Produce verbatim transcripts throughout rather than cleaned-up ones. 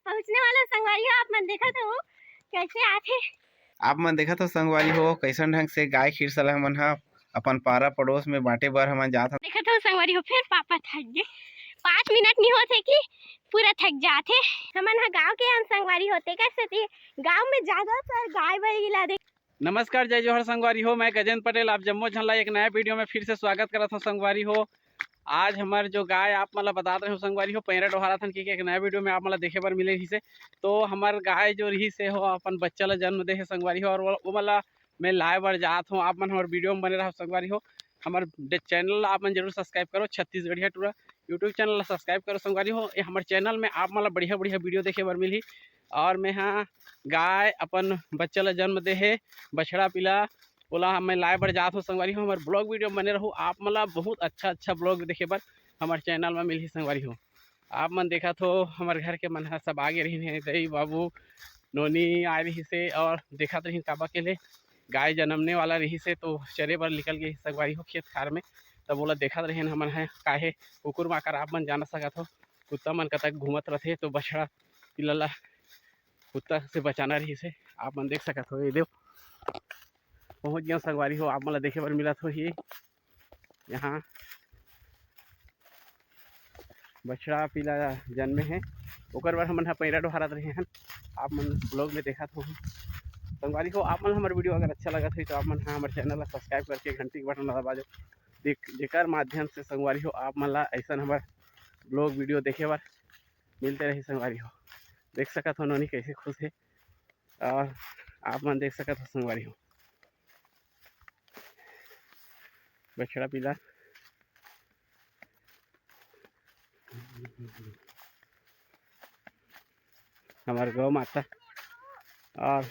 पहुँचने वाला संगवारी हो, आप मन देखत हो कैसे आथे। आप मन देखत हो संगवारी हो, कैसन ढंग से गाय खीर सला हमन ह अपन पारा पड़ोस में बांटे बर हमन जात हन। देखत हो संगवारी हो, फिर पापा थक गे, पाँच मिनट नहीं होत हे कि पूरा थक जात हे। हमन ह गांव के हन संगवारी हो, तेकर सेती गांव में जादा तर गाय बैल ला देख। नमस्कार, जय जोहार संगवारी हो, मैं गजेंद्र पटेल, आप जम्मो झन ला एक नया वीडियो में फिर से स्वागत करत हूँ संगवारी हो। आज हमर जो गाय आप मन ला बतात रहे हो संगवारी हो, पैरा डोहारत हन, कि एक नया वीडियो में आप मन ला देखे बर मिले रहिसे। तो हमर गाय जो रहिसे हो, अपन बच्चा ला जन्म दे हे संगवारी हो, और वो, वो मन ला मैं लाए बर जात हूँ। आप मन हमर वीडियो में बने रहो संगवारी हो। हमर डे-, चैनल ला आप मन जरूर सब्सक्राइब करो, छत्तीसगढ़िया टूरा YouTube चैनल ला सब्सक्राइब करो संगवारी हो। ये हमर चैनल में आप मन ला बढ़िया बढ़िया वीडियो देखे बर मिलही। और मैं हा गाय अपन बच्चा ला जन्म दे हे, बछड़ा पिला, ओला मैं लाए बर जात हूँ संगवारी हो। हमर ब्लॉग वीडियो में बने रहू, आप मन ला बहुत अच्छा अच्छा ब्लॉग देखे बर हमर चैनल में मिलही संगवारी हो। आप मन देखत हो, हमर घर के मन ह सब आगे रहिन हे, दई बाबू नोनी आए रहिसे और देखत रहिन काबा के ले गाय जनमने वाला रहिसे, तो चरे बर निकल गे संगवारी हो खेत खार में। तब ओला देखत रहिन हमन ह, काहे कुकुर माकर आप मन जान सकत हो, कुत्ता मन कतक घूमत रथे, तो बछड़ा पिला ला कुत्ता से बचाना रहिसे। आप मन देख सकत हो, ये देव पहुँच गया संगवारी हो, आप मन ला देखे बर मिलत हो ये यहाँ बछड़ा पिला जन्मे हे, ओकर बर हमन ह पैरा डोहारत रहे हन। आप मन ब्लॉग में देखत हो संगवारी हो। आप मन हमर वीडियो अगर अच्छा लगत होही तो आप मन ह हमर चैनल ला सब्सक्राइब करके घंटी के बटन ला दबा दो, देख जेकर माध्यम से संगवारी हो आप मन ला ऐसन हमर ब्लॉग वीडियो देखे बर मिलते रही संगवारी हो। देख सकत हो नोनी कैसे खुश हे, और आप मन देख सकत हो संगवारी हो बछड़ा पिला हमर गौ माता और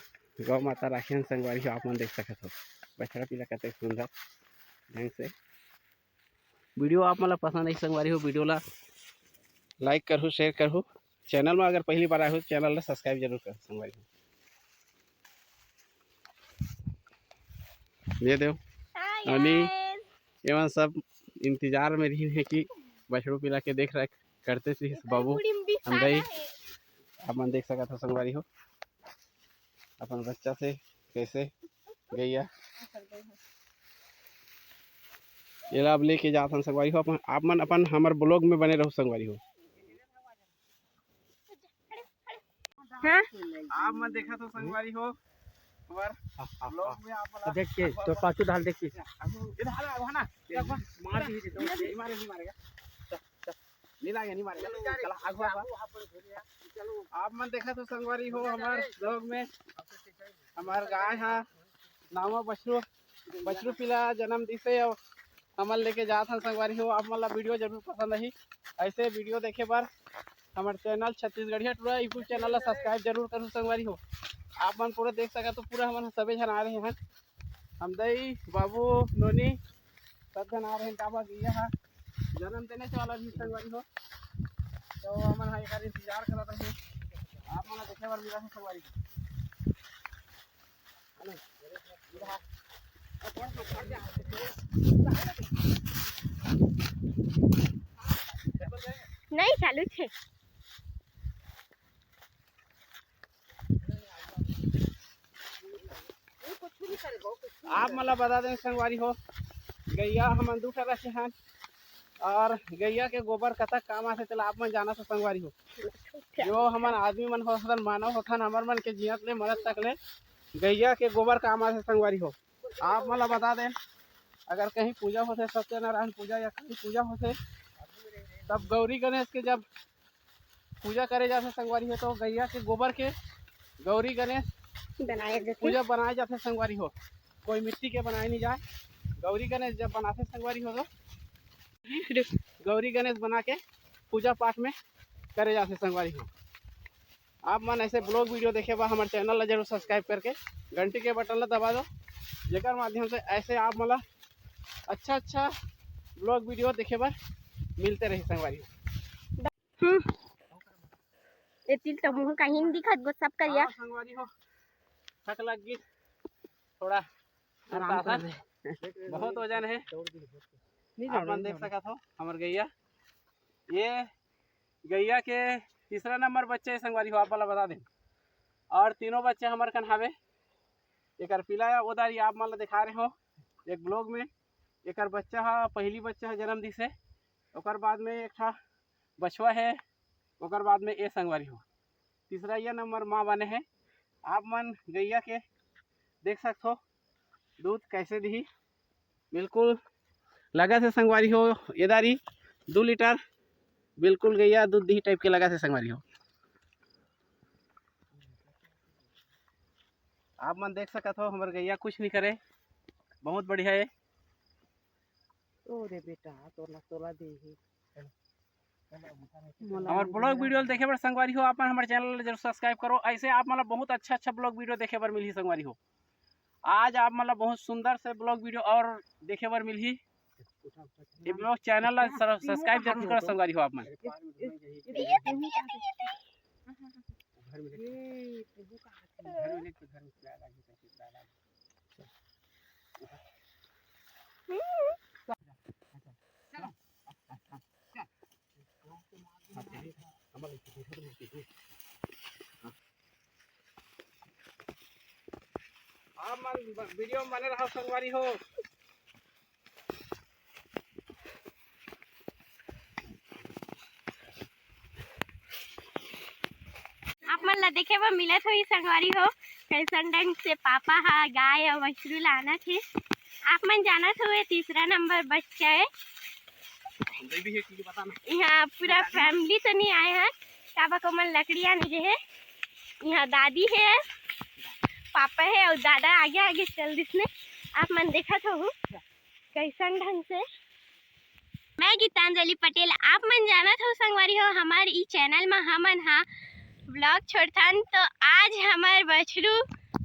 गौ माता राखे हन संगवारी हो। आप मन देख सकत हो बछड़ा पिला कतेक सुंदर ढंग से। वीडियो आप मन ला पसंद आई संगवारी हो, वीडियो ला लाइक करहु, शेयर करहु। चैनल में अगर पहली बार आए हो तो चैनल ला सब्सक्राइब जरूर करहु संगवारी हो। ये देव अनी एमन सब इंतजार में रहिन हे कि बछड़ू पिला के देख रेख करते रहिस बाबू अंदई। आप मन देख सकत हो संगवारी हो अपन बच्चा से कैसे गैया एला अब लेके जात हन संगवारी हो। अपन आप मन अपन हमर ब्लॉग में बने रहू संगवारी हो। हाँ? आप मन देखत हो संगवारी हो हमर ब्लॉग में आप मन देख के तो पाछू ढाल देख के इधर हाल आगो ना मार दी नहीं मारे नहीं मारेगा। नहीं लागे नहीं मारेगा। चला आगो आगो। आप मन देखत हो संगवारी हो हमर ब्लॉग में हमर गाय हा नावा बछरू बछरू पिला जन्म दिसे और हमन लेके जात हन संगवारी हो। आप मन ला वीडियो जरूर पसंद आही। ऐसे वीडियो देखे बर हमर चैनल छत्तीसगढ़िया टूरा YouTube चैनल ला सब्सक्राइब जरूर करू संगवारी हो। आप मन पूरा देख सकत हो पूरा हमन सबे झन आ रहे हन। हम दई बाबू नोनी सब झन आ रहे हैं। काबर गैया हा जन्म देने से वाला भी संगवारी हो तो हमन हा एकर इंतजार करत रहे। आप मन ला देखे बर मिला है संगवारी हो। नहीं चालू छे। आप मन ला बता दें संगवारी हो गैया हमन दू ठा रखे हन और गैया के गोबर कतक काम आथे तेला आप मन जानत हो संगवारी हो। जो हमन आदमी मन होथन मानव होथन हमर मन के जियत ले मरत तक ले गैया के गोबर काम आथे संगवारी हो। आप मन ला बता दें अगर कहीं पूजा होथे सत्यनारायण पूजा या कहीं पूजा होथे तब गौरी गणेश के जब पूजा करे जाथे संगवारी हो तो गैया के गोबर के गौरी गणेश बनाए जाथे। पूजा बनाए जाथे संगवारी हो। कोई मिट्टी के बनाए नहीं जाए। गौरी गणेश जब बनाथे संगवारी हो तो गौरी गणेश बना के पूजा पाठ में करे जाथे संगवारी हो। आप मन ऐसे ब्लॉग वीडियो देखे बर हमर चैनल ला जरूर सब्सक्राइब करके घंटी के बटन ला दबा दो जेकर माध्यम से ऐसे आप मन ला अच्छा अच्छा ब्लॉग वीडियो देखे बर मिलते रही संगवारी हो। हम्म। ए तिल तो मुंह का हिंदी खत गो सब करिया। हाँ, संगवारी हो। थक लग गई। थोड़ा आराम कर ले। बहुत वजन है। आप मन देख सकत हो हमर गैया। ये गैया के तीसरा नंबर बच्चा हे संगवारी हो, आप मन ला बता दें। और तीनों बच्चा हमर कन हावे। एकर पीला ओ दारी आप मन ला दिखा रहे हो एक ब्लॉग में। एकर बच्चा हा, पहली बच्चा हा जन्म दिस हे, ओकर बाद में एक ठा बछवा हे, ओकर बाद में ए संगवारी हो। तीसरा ये नंबर माँ बने हे। आप मन गैया के देख सकथो दूध कैसे दिही, बिल्कुल लगत हे संगवारी हो। ए दारी दू लीटर बिल्कुल गैया दूध दिही टाइप के लगत हे संगवारी हो। आप मन देख सकत हो हमर गैया कुछ नहीं करे, बहुत बढ़िया हे। ओ रे बेटा, तोला तोला दे हे। हमर ब्लॉग वीडियो देखे बर संगवारी हो, आप मन हमर चैनल ला जरूर सब्सक्राइब करो। ऐसे आप मन ला बहुत अच्छा अच्छा ब्लॉग वीडियो देखे बर मिलही संगवारी हो। आज आप मन ला बहुत सुंदर से ब्लॉग वीडियो और देखे बर मिलही। ये ब्लॉग चैनल ला सर-, सब्सक्राइब जरूर करो संगवारी हो आप मन। आप मन ब-, वीडियो में बने रहो संगवारी हो। आप मन ला देखे बर मिलत होही संगवारी हो, कैसन ढंग से पापा हा गाय अउ बछरू ला आनत हे। आप मन जानत हो, ये तीसरा नंबर बच्चा हे। इहाँ पूरा फैमिली तो नहीं आए हे, काबर के ओमन लकड़ी आने गे हे। इहाँ दादी हे, पापा हे अउ दादा आगे आगे चल दिस ने। आप मन देखत होहू कैसन ढंग से। मैं गीतांजलि पटेल, आप मन जानत हो संगवारी हो, हमार ई चैनल में हमन हा ब्लॉग छोड़थन। तो आज हमार बछरू,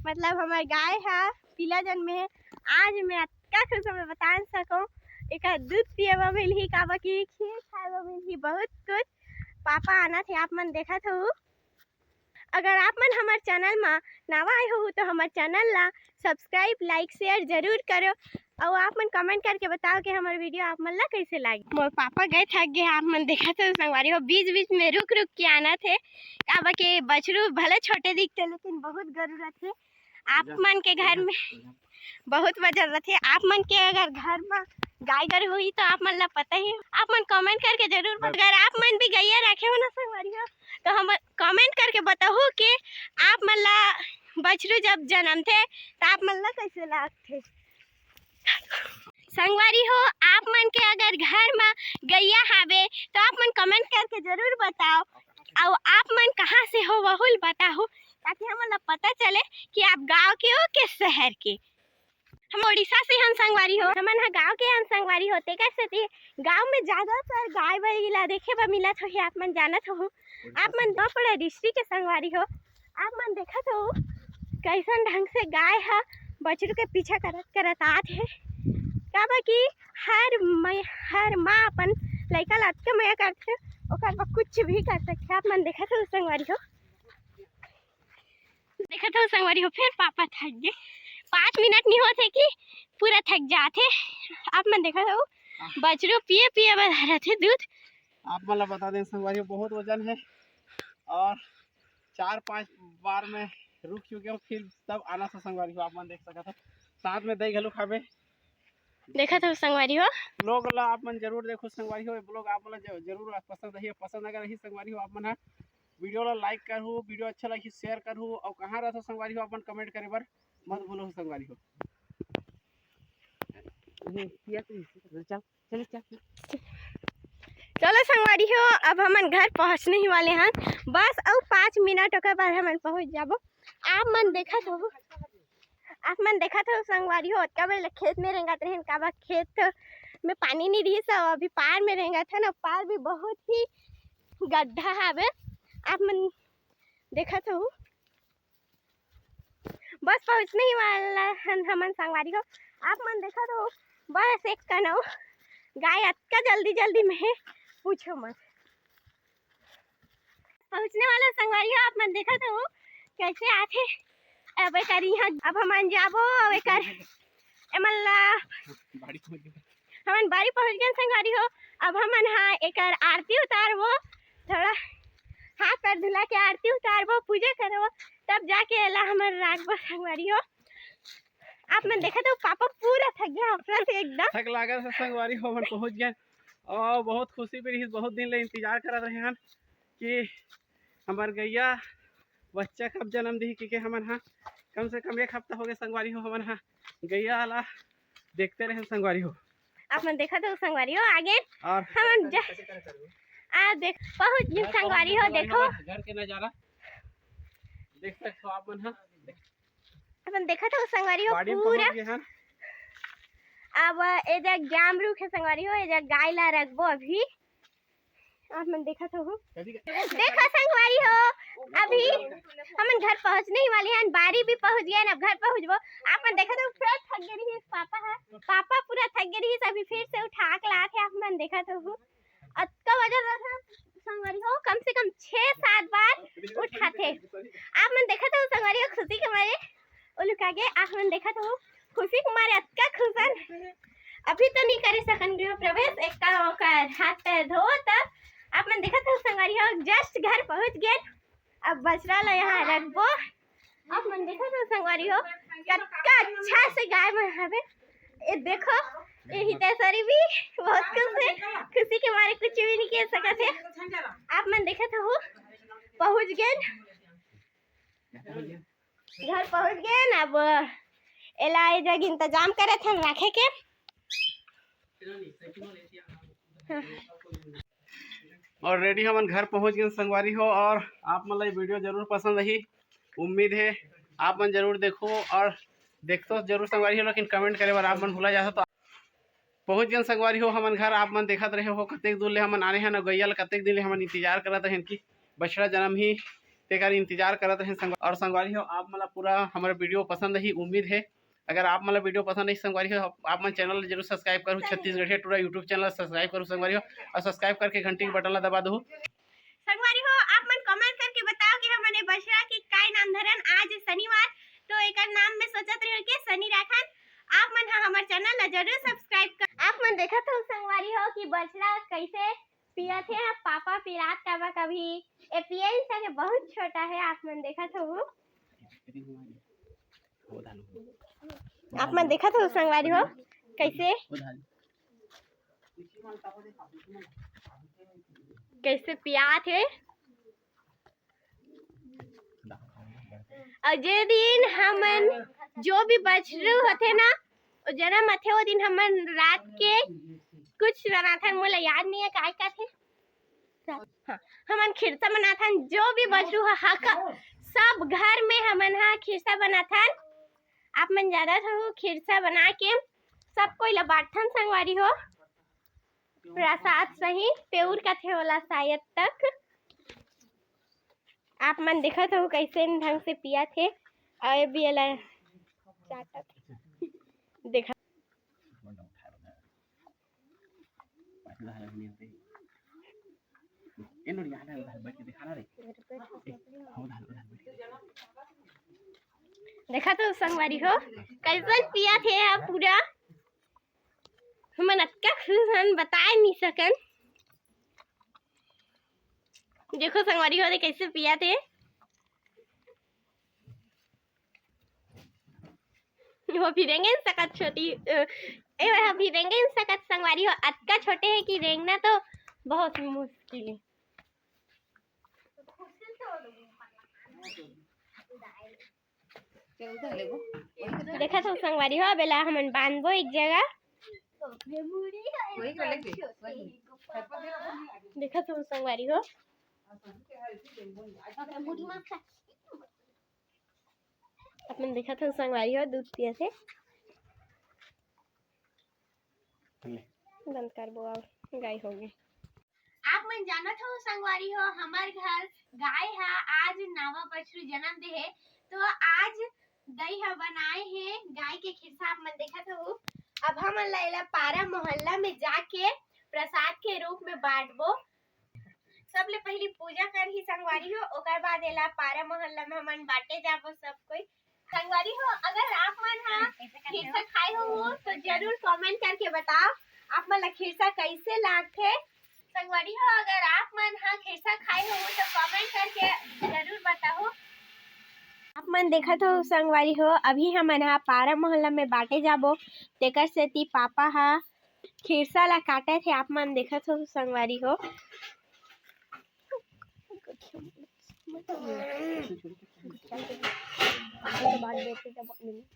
मतलब हमार गाय हा पीला जन्मे हे। आज मैं अतका खुश हूँ, मैं बता न सकूँ। एकर दूध पिए बर मिलही, काबर कि खीर खाए बर मिलही, बहुत कुछ। पापा आनत हे, आप मन देखत हो। अगर आप मन हमर चैनल मा नवा आए हो तो हमर चैनल ला सब्सक्राइब, लाइक, शेयर जरूर करो। अउ आप मन कमेंट करके बताओ कि हमर वीडियो आप मन ला कैसे लागे। मोर पापा गए थक गए, आप मन देखत हो संगवारी हो, बीच बीच में रुक रुक के आनत हे। काबर के बछरू भले छोटे दिखते लेकिन बहुत गरू रथे। आप मन के घर में बहुत वजन रथे। आप मन के अगर घर में गाय गरू होही तो आप मन ला पता ही। आप मन कमेंट करके जरूर बता-, अगर आप मन भी गैया रखे हो ना संगवारी हो, तो हम कमेंट करके बताहू कि आप मन ला बछरू जब जन्मथे तो आप मन ला कैसे लागथे। संगवारी हो, आप मन के अगर घर में गैया हावे तो आप मन कमेंट करके जरूर बताओ, अउ आप मन कहाँ से हो वहू ल बताहू, ताकि हमन ला पता चले कि आप गांव के हो के शहर के। हम उड़ीसा से हन संगवारी हो, हमन ह गांव के हन संगवारी हो, तेकर सेती गांव में ज्यादातर गाय बइला देखे बर मिलत होही, आप मन जानत होहू। आप मन नवापारा डिस्ट्रिक्ट के संगवारी हो, आप मन देखत हो कैसन ढंग से गाय ह बछरू के पीछा करत करत आत हे। काबर कि हर मै-, हर माँ अपन लइका ला अतके मया करथे, ओकर बर कुछ भी कर सकथे। आप मन देखत हो संगवारी हो, देखत हो संगवारी हो, फिर पापा थक गए। पाँच मिनट नहीं होत हे कि पूरा थक जात हे। आप मन देखत हो, बछरू पिए पिए बर धरत हे दूध। आप मन ला बता दें संगवारी हो, बहुत वजन है और चार पांच बार में रुक चुके हो, फिर तब आना था संगवारी हो। आप मन देख सकत हो, साथ में दही घलो खाबे। देखत हो संगवारी हो, ब्लॉग ला आप मन जरूर देखो संगवारी हो, ब्लॉग आप मन ला ज-, जरूर पसंद आही। पसंद अगर रही संगवारी हो, आप मन हा वीडियो ला लाइक करहू, वीडियो अच्छा लगी शेयर करहू, और कहाँ रहत हो संगवारी हो, आप मन कमेंट करे बर मत भूलो संगवारी हो। ये, ये तो इसी तरह चल। चलो, चल। चलो संगवारी हो, अब हमन घर पहुँचने ही वाले हन, बस अउ पाँच मिनट, ओकर बाद हमन पहुँच जाबो। आप मन देखत हो, आप मन देखत हो संगवारी हो, ओतका बेर ले खेत में रेंगत रहेन, काबर खेत में पानी नहीं रहिस, अउ अभी पार में रेंगत हन, अउ पार भी बहुत ही गड्ढा हावे। आप मन देखत हो, बस पहुँचने ही वाला हन हमन संगवारी हो। आप मन देखत हो, बस एक कन अउ गाय अतका जल्दी जल्दी में हे, पूछो मत। पहुँचने वाला संगवारी हो, आप मन देखत हो कैसे आथे। अब एकर इहाँ, अब हमन जाबो, अब एकर एमन ला बाड़ी पहुँच गए। हमन बाड़ी पहुँच गए संगवारी हो। अब हमन हा एकर आरती उतारबो, थोड़ा हाथ पैर धुला के आरती उतारबो, पूजा करबो, तब जाके एला हमन राखबो संगवारी हो। आप मन देखत हो, पापा पूरा थक गया अपना से एकदम। थक लागत हे संगवारी हो, हमन पहुंच गए और बहुत खुशी भी रही, बहुत दिन ले इंतजार करत रहे हन कि हमर गैया बच्चा कब जन्म दिही, क्योंकि हमन हा कम से कम एक हफ्ता हो गए संगवारी हो, हमन हा गैया ला देखते रहे संगवारी हो। आप मन देखत हो संगवारी हो, आगे और हमन जा-, आ देख, पहुंच गए संगवारी हो, देखो घर के नजारा देख सकते हो आप मन हा। अपन देखत हो संगवारी हो, गाड़ी में पूरा पहुंच गए हन। अब ए जग जाम रुख हे संगवारी हो, ए जग गाय ला रखबो अभी। आप मन देखत हो, कभी देखो संगवारी हो, अभी हमन घर पहुंचने ही वाले हन, बारी भी पहुंच गए हन, अब घर पहुंचबो। आप मन देखत हो, फिर थक गए रही पापा है, पापा पूरा थक गए रही, अभी फिर से उठा के लात हे। आप मन देखत हो, अतका वजन रहा संगवारी हो, कम से कम छह सात बार उठाथे। आप मन देखत हो संगवारी हो, खुशी के मारे ओ लुका गे। आप मन देखत हो, खुशी के मारे अतका खुश हन। अभी तो नहीं करे सकन गृह प्रवेश, एक का ओकर हाथ पैर धो, तब आप मन देखत हो संगवारी हो, just घर पहुंच गए। अब बछड़ा ला यहाँ रखबो। आप मन देखत हो संगवारी हो, कतका अच्छा से गाय मन हवे। ए देखो, यही तैसरी भी बहुत खुश है, खुशी के मारे कुछ भी नहीं कह सकत है। आप मन देखत हो, पहुंच गए, घर पहुंच गए ना। अब एला ए जग इंतजाम करत हन रखे के। Already हमन घर पहुंच गए संगवारी हो, और आप मन ला ये वीडियो जरूर पसंद आही, उम्मीद है आप मन जरूर देखो और देखतो जरूर संगवारी हो, लेकिन कमेंट करे बर आप मन भुला जाता। तो पहुंच गए संगवारी हो हमन घर, आप मन देखत रहे हो कतेक दूर ले हमन आने हैं ना, गैया ला कतेक दिन ले हमन इंतजार करत रहेन कि बछड़ा जन्म ही, तेकर इंतजार करत रहेन संगवारी। और संगवारी हो, आप मन ला पूरा हमर वीडियो पसंद ही, उम्मीद है अगर आप मन ला वीडियो पसंद आइस संगवारी हो, आप मन चैनल ला जरूर सब्सक्राइब करू, छत्तीसगढ़िया टूरा YouTube चैनल ला सब्सक्राइब करू संगवारी हो, और सब्सक्राइब करके घंटी के बटन ला दबा दहू। संगवारी हो, आप मन कमेंट करके बताओ कि हमन ए बछड़ा के काय नाम धरन। आज शनिवार, तो एकर नाम में सोचत रहो कि शनि राखन। आप मन हा हमर चैनल ला जरूर सब्सक्राइब कर। आप मन देखत हो संगवारी हो कि बछड़ा कैसे पियत हे, पापा पिलात का बा कभी। ए पियन सके बहुत छोटा है, आप मन देखत हो। आप मन देखत हो संगवारी हो, कैसे, कैसे पियात हे। और जे दिन हमन जो भी बछरू होथे ना, वो जन्म आथे, वो दिन हमन रात के कुछ बनाथन, मोला याद नहीं है काय का थे। हाँ, हमन खिरसा बनाथन, जो भी बछरू ह-, हक, सब घर में हमन हा खिरसा बनाथन। आप मन जानत हो, खिरसा बना के सब कोई ला बांटथन संगवारी हो। प्रसाद सही पेउर कथे ओला शायद तक। आप मन देखत हो कैसे ढंग से पियत हे। अउ ये भी एला चाटत हे। देखा। देखा तो संगवारी हो, कैसन पिया थे आप पूरा। हमन अतका खुश हन, बताए नहीं सकन। देखो संगवारी हो, दे कैसे पिया थे। वो भी रेंगे सकत छोटी, अ, ए भाई, हम भी रेंगे सकत संगवारी हो, अतका छोटे है कि रेंगना तो बहुत मुश्किल है। देखा तो संगवारी हो, बेला हमन बांधबो एक जगह। देखा तो संगवारी हो, अपन देखा तो संगवारी हो, दूध पिया थे। बंद करबो, अब गाय हो गई। आप मन जानत हो संगवारी हो, हमर घर गाय हा आज नावा बछरू जन्म दे हे, तो आज दई हा बनाए हे गाय के खिरसा, आप मन देखत हो। अब हमन ला एला पारा मोहल्ला में जाके प्रसाद के रूप में बांटबो। सबले पहली पूजा करही संगवारी हो, ओकर बाद एला पारा मोहल्ला में हमन बांटे जाबो सब कोई। संगवारी हो, अगर आप मन हा खिरसा खाए हो, हो तो जरूर कमेंट करके बताओ, आप मन ला खिरसा कैसे लागथे। संगवारी हो, अगर आप मन ह खिरसा खाए हो तो कमेंट करके जरूर बताओ। आप मन देखत हो संगवारी हो, अभी हमन ह पारा मोहल्ला में बांटे जाबो, तेकर सेती पापा ह खिरसा ला काटत हे। आप मन देखत हो संगवारी हो,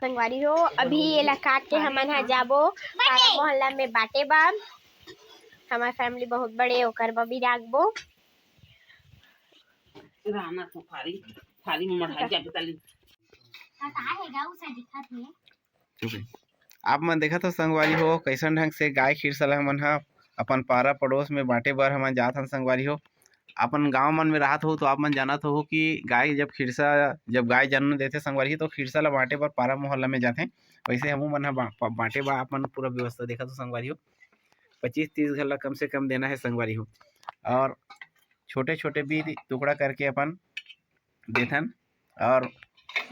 संगवारी हो, अभी एला काट के हमन ह जाबो पारा मोहल्ला में बांटे बर। हमार फैमिली बहुत बड़े, ओकर बर भी राखबो। राना तो फारी, फारी में मढ़ाई जाबे ताली। कटा हे गा, उसे दिखत हे। चुप रह। आप मन देखत हो संगवारी हो, कैसन ढंग से गाय खिरसा ल हमन ह अपन पारा पड़ोस में बांटे बर हमन जात हन संगवारी हो। अपन गांव मन में रहत हो तो आप मन जानत हो कि गाय जब खिरसा, जब गाय जन्म देथे संगवारी हो, तो खिरसा ल बांटे बर पारा मोहल्ला में जाथे। वैसे हमू मन ह बा-, बा-, बांटे बर अपन पूरा व्यवस्था देखत हो संगवारी हो। पच्चीस तीस घर ला कम से कम देना है संगवारी हो। और छोटे छोटे भी टुकड़ा करके अपन देथन। और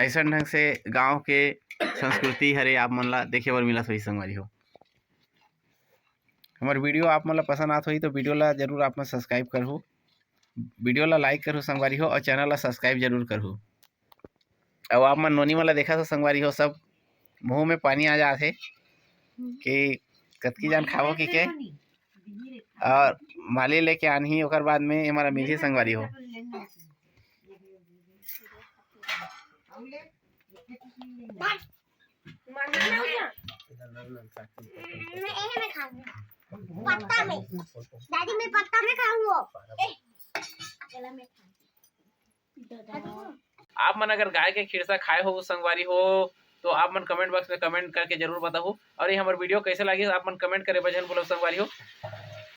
ऐसन ढंग से गांव के संस्कृति हरे आप मन ला देखे बर मिलत होही संगवारी हो। हमर वीडियो आप मन ला पसंद आत होही तो वीडियो ला जरूर आप मन सब्सक्राइब करहु, वीडियो ला लाइक करहु संगवारी हो, और चैनल ला सब्सक्राइब जरूर करहु। अब आप मन नोनी मन ला देखत हो संगवारी हो, सब मुंह में पानी आ जात हे कि कतकी जान खाबो कि के। और माली लेके आनही, ओकर बाद में हमारा मिलही संगवारी हो। मैं यही में खाऊंगा। पत्ता में। दादी, मैं पत्ता में खाऊंगा। ए, अकेला में खा। आप मन अगर गाय के खिरसा खाए हो संगवारी हो, तो आप मन कमेंट बॉक्स में कमेंट करके जरूर बताहू। और ये हमर वीडियो कैसे लागिस, आप मन कमेंट करे बर झन भूलब संगवारी हो।